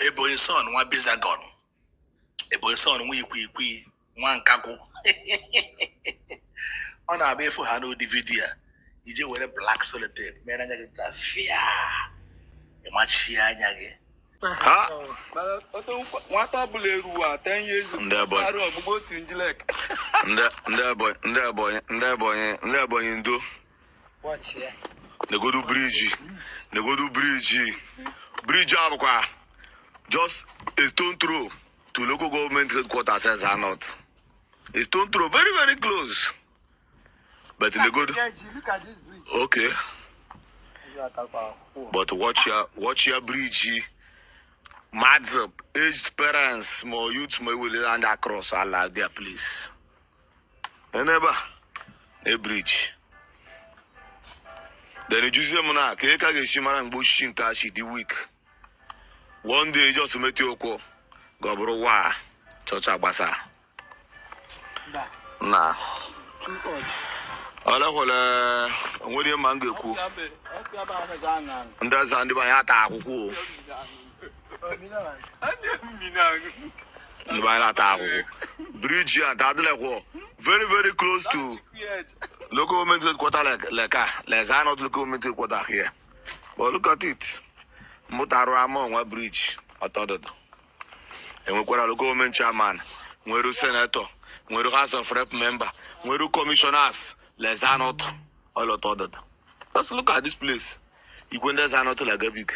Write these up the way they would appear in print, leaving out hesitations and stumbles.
Ebonyi son nwa bizagon, Ebonyi son nwa ikwiikwi, nwa nkakwụ. Ọ na-abịa ịfụ ha n'ụdị video a, ije were black sellotape mere anya gị nta fịa, ịmachie anya gị. Ha. Mana nwata ọbụla eruwa 10 years Ndị Ebonyi. arụ ọgbụgbọ otu njilek. Ndị Ebonyi, ndị Ebonyi, ndị Ebonyi, ndị Ebonyi, ndo. Watch ya. Negodu bridge, negodu bridge. Bridge a bụkwa just a stone throw to local government headquarters, Ezza North. A stone throw, very very close, but negodu. Look at this bridge. Okay, but watch your bridge. Mads up aged parents ma youth ma ewelere anya across ala their place n'ebe a na bridge. Then ejuzie m na ka ka ga-esi mara mgbe osisi nke a si dị weak. One day just metụ ụkwụ ka ọ bụrụ wa chọcha gbasa. Mba, na too old. olekwele onwere ihe ma m ga-ekwu. Ndị eze, ndị be anyị ata akwụkwọ o. Ndị be anyị na-ata akwụkwọ. Bridge a ta adịlekwo very very close to local government headquarter, like Ezza North local government headquarter here. But look at it, mụtarụ ama onwe bridge ọtọdụdụ. Enwekwara local government chairman, nwere senator, nwere House of Rep member, nwere commissioners l'Ezza North all ọtọdụdụ. Just look at this place. Igwe ndị Ezza North like big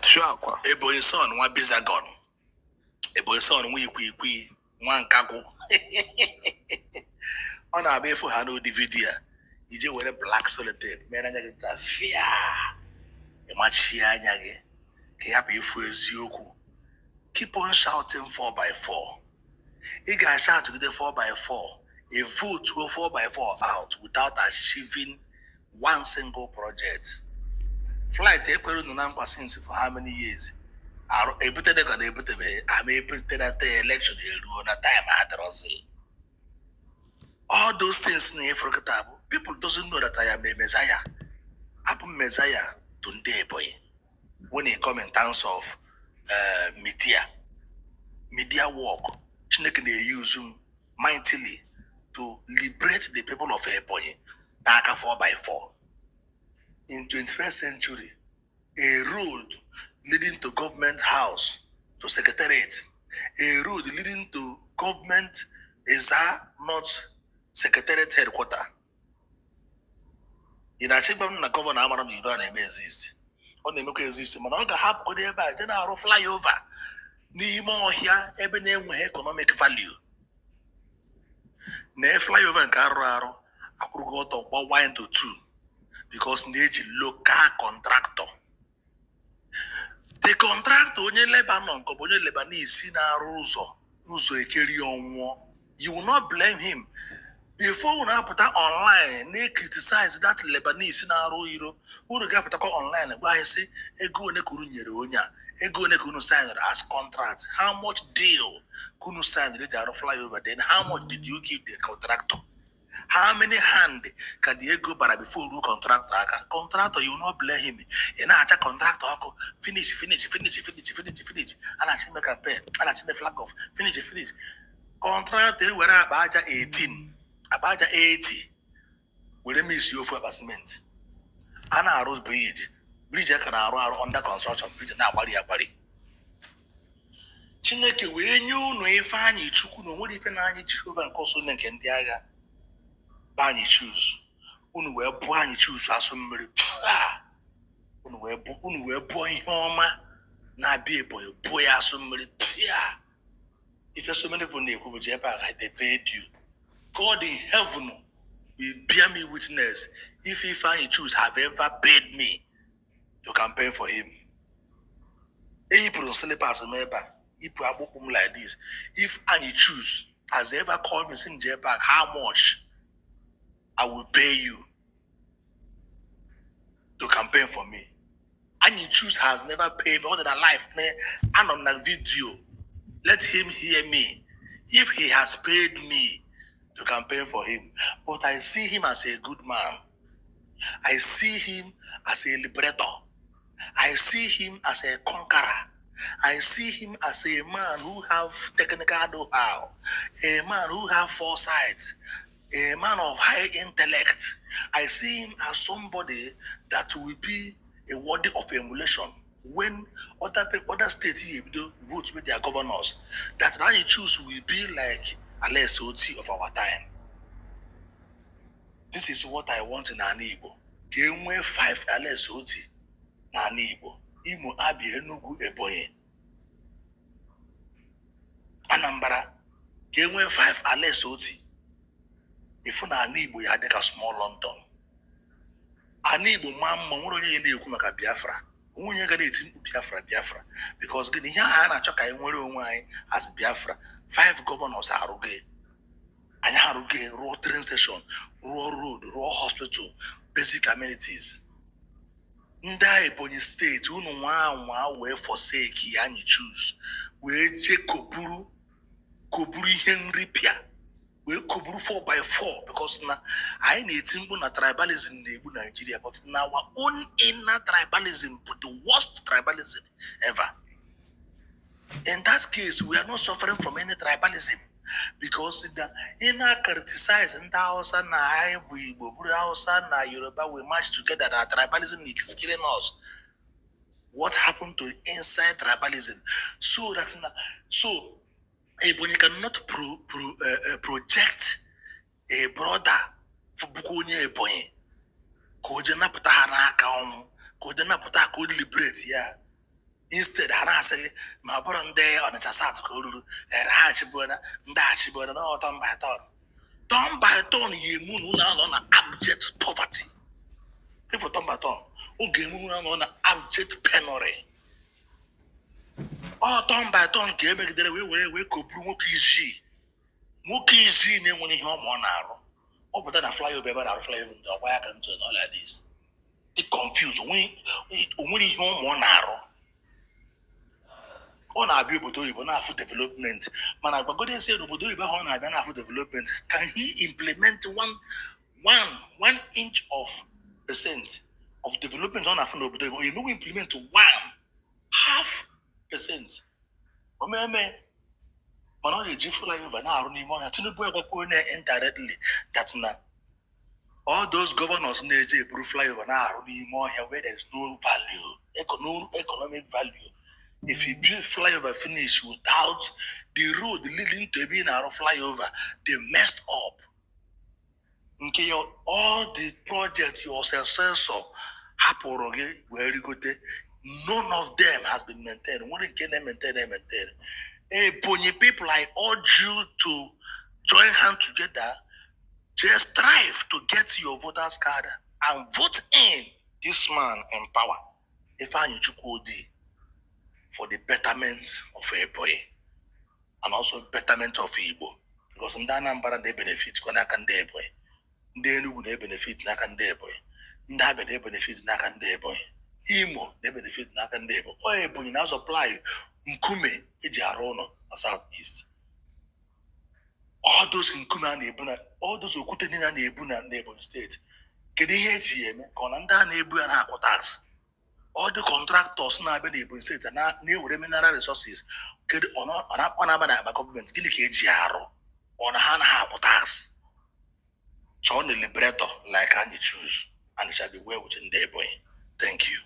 sure akwa. Ebonyi son nwa bizagon, Ebonyi son nwa ikwiikwi, nwa nkakwụ. Ọ na-abịa ịfụ ha n'ụdị video a, ije were black sellotape mere anya gị nta fịa, ịmachie anya gị ka ị hapụ ịfụ eziokwu. Keep on shouting 4 by 4. Ị ga-ashoutgide 4 by 4, a vote 4 by 4 out without achieving one single project. Flight ekwere unu na nkwa since for how many years? Arụ ebutere ka na ebutebeghị ama ebutere ta. Election eruo na time adịrọzi. All those things na efuru kịta bụ people doesn't know that I am a messiah. Abụ m messiah to ndị Ebonyi when it come in terms of media work. Chineke na-use m mightily to liberate the people of Ebonyi n'aka 4 by 4. In 21st century, a road leading to government house, to secretariat, a road leading to government Ezza North secretariat headquarter, ị na-achọ ịgwa m na governor amara na iro a na-eme exist? Ọ na-emekwa exist, mana ọ ga-ahapụgodo ebe a jee na-arụ flyover n'ime ọhịa ebe na-enweghị economic value. Na flyover nke arụrụ arụ akwụrụgo ọtọ gbawa into two because na-eji local contractor. The contractor, onye Lebanon ka ọ bụ onye Lebanese na-arụ ụzọ, ụzọ ekeri ọnwụọ. You will not blame him. Before unu apụta online na-criticize that Lebanese na-arụ iro, unu ga-apụtakwa online gwa anyị sị ego one ka unu nyere onye a, ego one ka unu signed as contract, how much deal ka unu signed eji arụ flyover, then how much did you give the contractor, how many hand ka the ego bara before ruo contractor aka. Contractor, you will not blame him. Ị na-acha contractor ọkụ, finish, finish, finish, finish, finish, finish. A na-achọ ime campaign, a na-achọ ime flag off, finish, finish. Contractor ewere akpa aja 18, akpa aja 80 were misi ofu akpa cement. A na-arụ bridge, bridge ka na-arụ arụ, under construction bridge na-agbari agbari. Chineke wee nye unu Ifeanyị Chukwu na onwere ife na anyị Jehova nke ọsọ nke ndị agha bụ anyị choose. Unu wee bụọ anyị choose asụ mmiri. Paa! Unu wee bụọ ihe ọma na-abịa Ebonyi, bụọ ya asụ mmiri. Pịa! Ife so many people na-ekwu bụ jee ebe a, they paid you. God in heaven will bear me witness if Ifeanyi choose have ever paid me to campaign for him. Eyipụrụ m slippers m ebe a, yipụ akpụkpụ m like this. If anyị choose has ever called me sị m jee back, how much I will pay you to campaign for me. Anyị choose has never paid me all than life. Ne anọ m na video, let him hear me if he has paid me to campaign for him. But I see him as a good man. I see him as a liberator. I see him as a conqueror. I see him as a man who have technical know-how, a man who have foresight, a man of high intellect. I see him as somebody that will be a worthy of emulation when other people, other states here do vote with their governors. That Anyị Choose will be like Alex Otti of our time. This is what I want in Ani Igbo. Ka e nwee five Alex Otti n'ala Igbo: Imo, Abia, Enugu, Ebonyi, Anambra. Ka e nwee five Alex Otti. Ifu na ala Igbo ya dịka small London. Ala Igbo maa mma, nwere onye ya na-ekwu maka Biafra, onwe onye ga na-eti mkpu Biafra, Biafra, because gịnị? Ihe ahụ a na-achọ ka anyị nwere onwe anyị as Biafra, five governors arụgo anyị, arụgo, rụọ train station, rụọ road, rụọ hospital, basic amenities. Ndị a Ebonyi Steeti, unu nwa anwa wee forsake ya, Anyị Choose, wee jee koburu koburu ihe nripịa, wee koburu 4 by 4, because na anyị na-eti mkpu na tribalism na-egbu Nigeria, but na our own inner tribalism bụ the worst tribalism ever. In that case, we are not suffering from any tribalism, because the ị na-criticize ndị Hausa na anyị bụ Igbo bụrụ Hausa na Yoruba, we march together, na tribalism is killing us. What happened to inside tribalism? So that na so Ebonyi cannot project a brother bụkwa onye Ebonyi ka o jee napụta ha n'aka ọnwụ, ka o jee napụta ha, ka o liberate ya. Instead, ha na-asị gị ma ọ bụrụ ndị Ọnịcha South ka o ruru ere ha achịbụona, ndị achịbụona na turn by turn, turn by turn ya emu na unu anọ na abject poverty. Ifo turn by turn, oge emu unu anọ na abject penury. Ọ turn by turn ka emegidere wee were wee koburu nwoke izii, nwoke izii na-enwere ihe ọma ọ na-arụ. Ọ pụta na flyover, ebe a na-arụ flyover, ndị ọgba ya ka ntụ na all like this, dị confused. O nwere ihe ụmụ ọ na-arụ. Ọ na-abịa obodo oyibo na-afụ development, mana gbagode esi n'obodo oyibo ahụ ọ na-abịa na-afụ development, can he implement one inch of percent of development ọ na-afụ n'obodo oyibo? Ọ emewe implement one half percent omeme, mana ọ ga-eji flyover na-arụ n'ime ọhịa. Tinubu agwakwa onye indirectly that na all those governors na-eji eburu flyover na-arụ n'ime ọhịa where there is no value, no economic value. If you build flyover finish without the road leading to ebe ị na-arụ flyover, they messed up. Nke your all the project your successor hapụrụ gị wee rigote, none of them has been maintained. Nwere nke na-maintain, na-maintain. Ebonyi people, I urge you to join hand together, just strive to get your voters card and vote in this man in power, Ifeanyi Chukwudi, for the betterment of Ebonyi and also betterment of Igbo, because ndị Anambra na-ebenefit kwa n'aka ndị Ebonyi, ndị Enugu na-ebenefit n'aka ndị Ebonyi, ndị Abia na-ebenefit n'aka ndị Ebonyi, Imo na-ebenefit n'aka ndị Ebonyi. Ọ Ebonyi na-supply nkume eji arụ ụlọ na South East. All those nkume a na-ebu na all those okwute niile a na-ebu na Ebonyi Steeti, kedu ihe eji ya eme? Ka ọ na ndị a na-ebu ya na-akwụ tax? All the contractors na-abịa na Ebonyi Steeti na-ewere mineral resources, kedu ọ na-aba na akpa gọọmenti? Gịnị ka eji ya arụ? Ọ na ha anaghị akwụ tax? Chọọ na liberator like Anyị Choose, and it shall be well with ndị Ebonyi. Thank you.